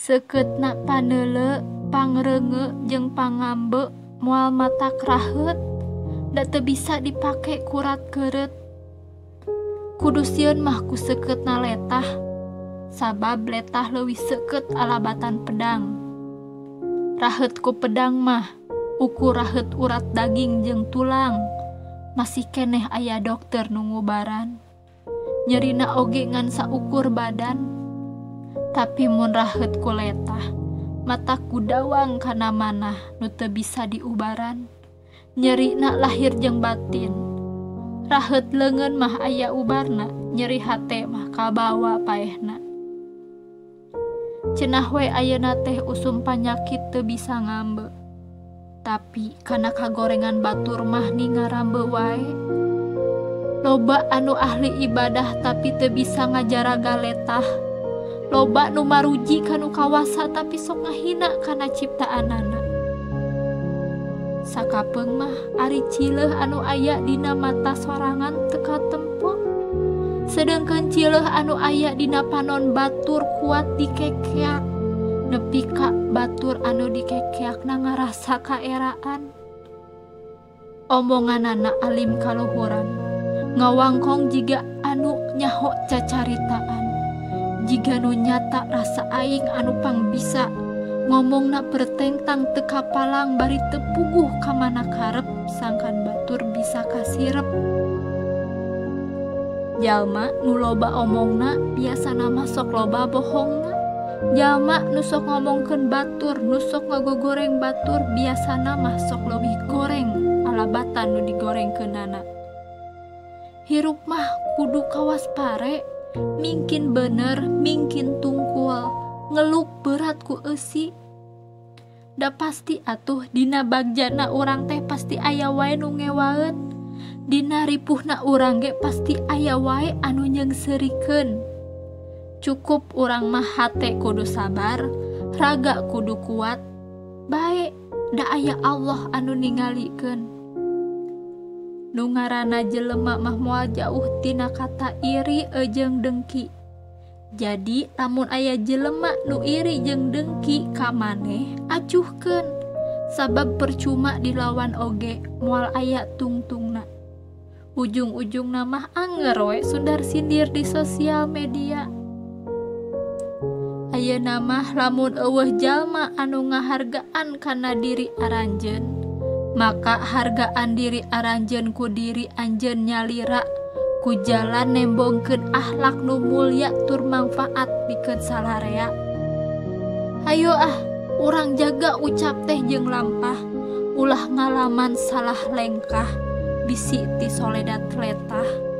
Seukeutna paneuleu, pangreungeut jeung pangambe moal matak raheut, da teu bisa dipake ku rat keureut. Kudu sieun mah ku seukeutna letah, sabab letah leuwih seukeut alabatan pedang. Raheut ku pedang mah ukur raheut urat daging jeung tulang, masih keneh aya dokter nu ngubaran. Nyerina oge ngan saukur badan. Tapi mun raheut ku letah, matak gudawang kana manah nu teu bisa diubaran. Nyerina lahir jeung batin. Raheut leungeun mah aya ubarna, nyeri hate mah kabawa paehna. Cenah we ayeuna teh usum panyakit teu bisa ngambe. Tapi kana kagorengan batur mah ni ngarambe wae. Loba anu ahli ibadah tapi teu bisa ngajaraga letah. Loba nu maruji kanu kawasa tapi sok ngahina kana ciptaanana. Sakapeung mah ari cileuh anu aya dina mata sorangan teu katempo. Sedengkeun cileuh anu aya dina panon batur kuat dikekeak. Nepi ka batur anu dikekeakna ngarasa kaeraan. Omonganana alim kaluhuran, ngawangkong jiga anu nyaho cacaritaan. Jiga nu nyata rasa aing anu pangbisa, ngomongna pertentang teu kapalang bari teu puguh ka mana karep, sangkan batur bisa kasirep. Jalma nu loba omongna biasana mah sok loba bohongna. Jalma nu sok ngomongkeun batur, nu sok ngagogoreng batur biasana mah sok leuwih goreng alabatan nu digorengkeunana. Hirup mah kudu kawas pare, mingkin bener, mingkin tungkul, ngeluk berat ku eusi. Da pasti atuh dina bagjana urang teh pasti aya wae nu ngewaeun. Dina ripuhna urang ge pasti aya wae anu nyeungseurikeun. Cukup urang mah hate kudu sabar, raga kudu kuat, bae da aya Allah anu ningalikeun. Nu ngaranna jelema mah moal jauh tina kata iri jeung dengki. Jadi lamun aya jelema nu iri jeung dengki ka maneh, acuhkeun. Sabab percuma dilawan oge moal aya tungtungna. Ujung-ujungna mah anger we sundar sindir di sosial media. Ayeuna mah lamun eueuh jalma anu ngahargaan kana diri aranjeun, maka hargaan diri aranjeun ku diri anjeun nyalira ku jalan nembongkeun akhlak nu mulya tur mangfaat pikeun salarea. Hayo ah, urang jaga ucap teh jeung lampah, ulah ngalaman salah lengkah, bisi ti soledat letah.